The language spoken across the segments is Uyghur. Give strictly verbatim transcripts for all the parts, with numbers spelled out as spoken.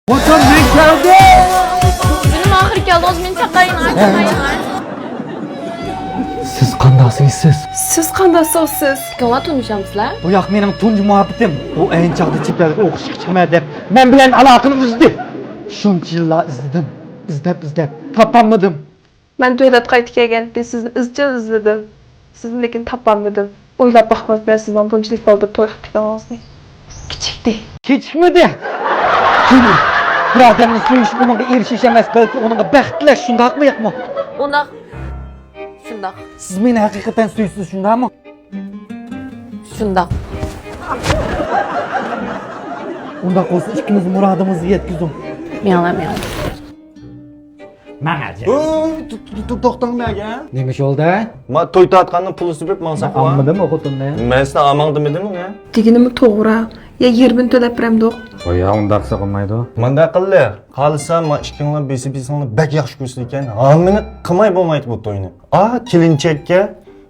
خوتۇن، مەن كەلدىم! مېنىڭ ئاخىرى كەلدىڭىز، مېنى چاقايىڭ، چاقايىڭ. سىز قانداقسىز؟ سىز قانداقسىز؟ ئىككىڭلار تونۇشامسىلەر؟ بۇ ياق مېنىڭ تۇنجى مۇھەببىتىم. ئۇ ئەينى چاغدا چېپەرگە ئوقۇشقا چىقىمەن دەپ، مەن بىلەن ئالاقىنى ئۈزدى. شۇنچە يىللار ئىزدىدىم، ئىزدەپ، ئىزدەپ، تاپالمىدىم. مەن دۆلەت قايتىپ كەلگەندىن كېيىن سىزنى ئىزچىل ئىزلىدىم. سىزنى لېكىن تاپالمىدىم. ئويلاپ باقماپتىمەن سىزنىڭ بۇنچىلىك بالدۇر توي قىلىپ كېتىڭىزنى. كېچىكتى. كېچىكمىدى. قېنى، بىر ئادەمنى سۆيۈش ئۇنىڭغا ئېرىشىش ئەمەس، بەلكى ئۇنىڭغا بەخت تىلەش، شۇنداقمۇ ياقمۇ؟ ئۇنداق. شۇنداق. سىز مېنى ھەقىقەتەن سۆيىسىز، شۇنداقمۇ؟ شۇنداق. ئۇنداق بولسا ئىككىمىز مۇرادىمىزغا يەتكۈزدۈم. مېڭىڭلار، مېڭىڭلار. ماڭا جان. ئۆي، تو-، تو-، تو-، توختاڭ نەگە؟ نېمە ئىش بولدى؟ ما توي تارتقاننىڭ پۇلى سېپىپ ماڭساق. مەن ئالمىدىم ئۇ خوتۇننى. مەن سېنى ئالماڭ دېمىدىممۇ يا؟ دېگىنىمۇ توغرا. يا يېرىمىنى تۆلەپ بېرەمدۇق؟ ۋاي يا، ئۇنداق قىلساق بولمايدۇ. مۇنداق قىللى. خالىسا ما ئىككىڭلار بېسىپ يېسەڭلار بەك ياخشى كۆرسىدىكەن. ھامىلە قىلماي بولمايدۇ بۇ توينى. ئا، كېلىنچەككە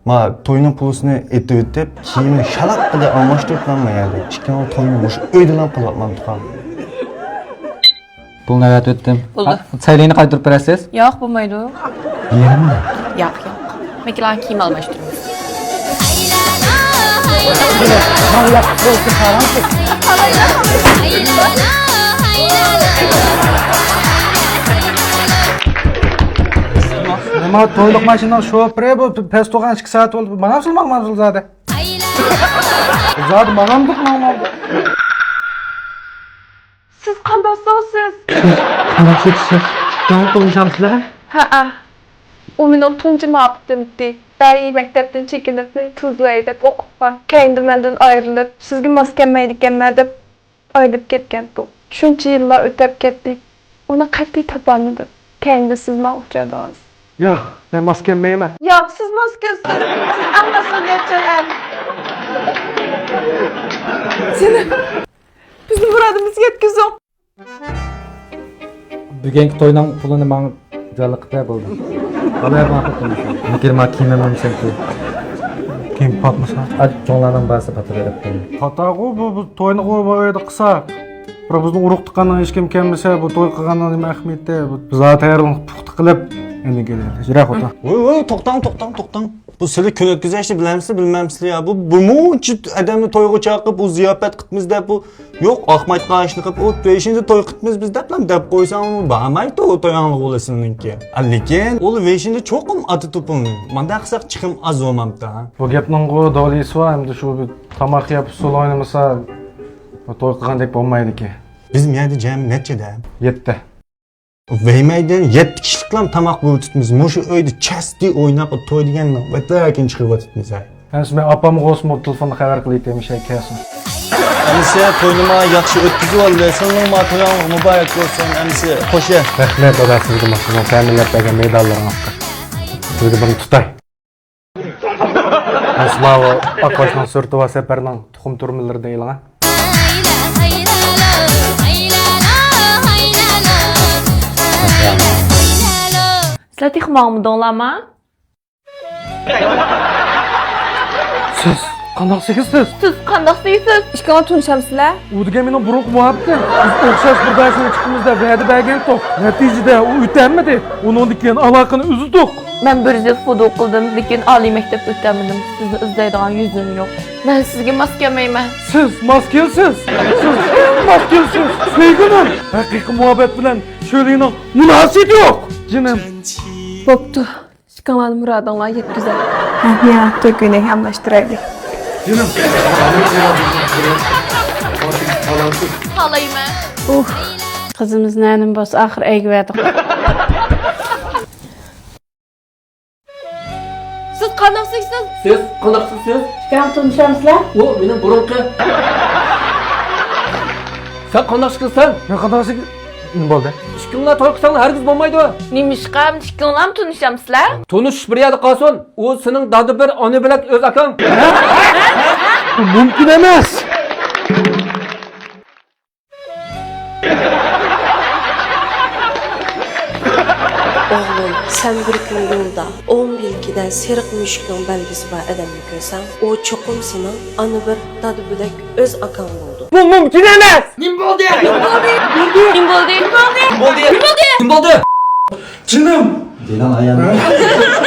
ما توينىڭ پۇلىسىنى ئېتىۋېتىپ، كىيىمىنى شالاققىدە ئالماشتۇرۇپ ماڭ يەردە. ئىككىڭلار توينى مۇشۇ ئۆيدىلا قىلىۋاتمامدۇق. پۇلنى ئەۋەتىۋەتتىم. بولدى. ھە، سەيلىنى قايتۇرۇپ بېرەرسىز؟ ياق، بولمايدۇ. يېرىمنى؟ ياق، ياق. مەكىلان كىيىم ئالماشتۇرىمىز. نېمە، تويلۇق ماشىنىنىڭ شوپۇرى بۇ، پەس تۇرغان ئىككى سائەت بولدى. ماڭامسىز، ماڭمامسىز زادى؟ زادى ماڭامدۇق، ماڭمامدۇق. سىز قانداقسىز سىز؟ سىز قانداقسىز سىز؟ داۋام قىلمىشامسىلەر؟ ھەئە. ئۇ مېنىڭ تۇنجى مۇھەببىتىمتى. بەرى مەكتەپتىن چېكىنىپ، مېنى تۇزلاي دەپ ئوقۇپقان. كەينىدىن مەندىن ئايرىلىپ، سىزگە ماس كەلمەيدىكەنمەن دەپ ئايرىلىپ كەتكەنتۇق. شۇنچە يىللار ئۆتەپ كەتتى. ئۇنى قەتئىي تاپالمىدىم. كەينىدە سىز ماڭا ئۇچرىدىڭىز. ياق، مەن ماس كەلمەيمەن. ياق، سىز ماس كەلسىڭىز، سىز ئەڭ مەسئۇلىيەتچان ئەر. سېنى بىزنىڭ مۇرادىمىزغا يەتكۈزۈڭ. بۈگۈنكى توينىڭ پۇلىنى ماڭا جانلىقىپ بەر، بولدى. ئالاي، ماڭا پۇلنى. مۇكىرما كىيىمىم ئەمىسەنكى. كىيىم پاتمىسا؟ ئا، چوڭلارنىڭ بارسا پاتىدۇ، ئەپتىمۇ. پاتاغۇ بۇ، بۇ توينىغۇ بۇ ئۆيدە قىلسا. بىر بىزنىڭ ئۇرۇق تۇغقاننىڭ ھېچكىم كەلمىسە، بۇ توي قىلغاننىڭ نېمە ئەھمىيىتى؟ بۇ زاتەن پۇختا قىلىپ، ئەنە كېلىدۇ. يۈرە خوتۇن. ۋوي، ۋوي، توختاڭ، توختاڭ، توختاڭ. بۇ سىلى كۈن ئۆتكۈزۈشنى بىلەمسىلەر، بىلمەمسىلەر يا؟ بۇ، بۇ مۇنچە ئادەمنى تويغا چاقىرىپ، ئۇ زىياپەت قىپمىز دەپ، بۇ يوق، ئاقمايدىغان ئىشنى قىلىپ، ئۇ ۋېشىندا توي قىپمىز بىز دەپلا دەپ قويساڭ، بارمايدۇ توي ئاڭلىغۇلىسىنىڭكى. لېكىن ئۇ ۋېشىندا چوقۇم ئاتا توپىلىنى. مانداق قىلساق چىقىم ئاز بولمامتا؟ بۇ گەپنىڭغۇ دولىسى بار، ئەمدى شۇ بىر تاماق يەپ، ئۇسسۇل ئوينىمىسا، بۇ توي قىلغاندەك بولمايدىكەن. بىز مۇ يەردە جەمئىي نەچچە ئادەم؟ يەتتە. ۋەيمەيدىن يەتتە كىشىلىكلام تاماق بۆلۈۋېتىپمىز. مۇشۇ ئۆيدە چەستى ئويناپ توي دېگەن نۆۋەتلەركىن چىقىرىۋېتىپمىز ھەي. ئەمىسە مەن ئاپامغا بولسىمۇ تېلېفوندا خەۋەر قىلىۋېتەي، مۇشۇ كەلسۇن. ئەمىسە توينى ما ياخشى ئۆتكۈزۈۋالدى. سىلىنىڭ ما تويۇڭلار مۇبارەك بولسۇن ئەمىسە. خوش يا. رەھمەت دادا سىزگە مۇشۇ تەمىنلەپ بەرگەن مېداللىرىڭىزغا. سىزگە بۇنى تۇتاي. ئەسماۋۇ ئاقباشنىڭ سۈرىتى بار سەپەرنىڭ تۇخۇم تۈرمىلىرى دەيلىڭە. سىلەر تېخى ماڭمىدىڭلارما؟ سىز قانداقسىز سىز؟ سىز قانداقسىز سىز؟ ئىككىڭلار تونۇشامسىلەر؟ ئۇ دېگەن مېنىڭ بۇرۇنقى مۇھەببىتىم. بىز ئوخشاش بىر دەرسنى چىقىمىز دەپ ۋەدە بەرگەنتۇق. نەتىجىدە ئۇ ئۆتەلمىدى. ئۇنىڭدىن كېيىن ئالاقىنى ئۈزدۇق. مەن بىر يىل فۇدۇ قىلدىم، لېكىن ئالىي مەكتەپكە ئۆتەلمىدىم. سىزنى ئىزدەيدىغان يۈزۈم يوق. مەن سىزگە ماس كەلمەيمەن. سىز ماس كېلىسىز. سىز ئەڭ ماس كېلىسىز. سۆيگۈنۈم. ھەقىقىي مۇھەببەت بىلەن شۆلىنىڭ مۇناسىۋىتى يوق. جېنىم. بوپتۇ. ئىككىڭلارنىڭ مۇرادىڭلارنى يەتكۈزەي. ھە، يا، تۆكۈنى ئەملەشتۈرەيلى. جېنىم. خالايمەن. ئۇھ. قىزىمىزنى ھەنىم بولسا ئاخىر ئەيگىۋەردۇق. سىز قانداقسىز سىز؟ سىز قانداقسىز سىز؟ ئىككىڭلار تونۇشامسىلەر؟ ئۇ مېنىڭ بۇرۇنقى. سەن قانداقسىز سەن؟ مەن قانداقسىز؟ نېمە بولدى؟ ئىككىڭلار توي قىلساڭلار ھەرگىز بولمايدۇ. نېمىشقا؟ ئىككىڭلارمۇ تونۇشامسىلەر؟ تونۇشۇش بىر يەردە قالسۇن. ئۇ سېنىڭ دادا بىر، ئانا بۆلەك ئۆز ئاكاڭ. بۇ مۇمكىن ئەمەس. ئوغلۇم، سەن بىر كۈن يولدا ئوڭ بىلىكىدە سېرىق مۈشۈكنىڭ بەلگىسى بار ئادەمنى كۆرسەڭ، ئۇ چوقۇم سېنىڭ ئانا بىر، دادا بۆلەك ئۆز ئاكاڭ بولىدۇ. بۇ مۇمكىن ئەمەس! نېمە بولدى؟ نېمە بولدى؟ نېمە بولدى؟ نېمە بولدى؟ نېمە بولدى؟ جېنىم! جېنىڭ ئايان.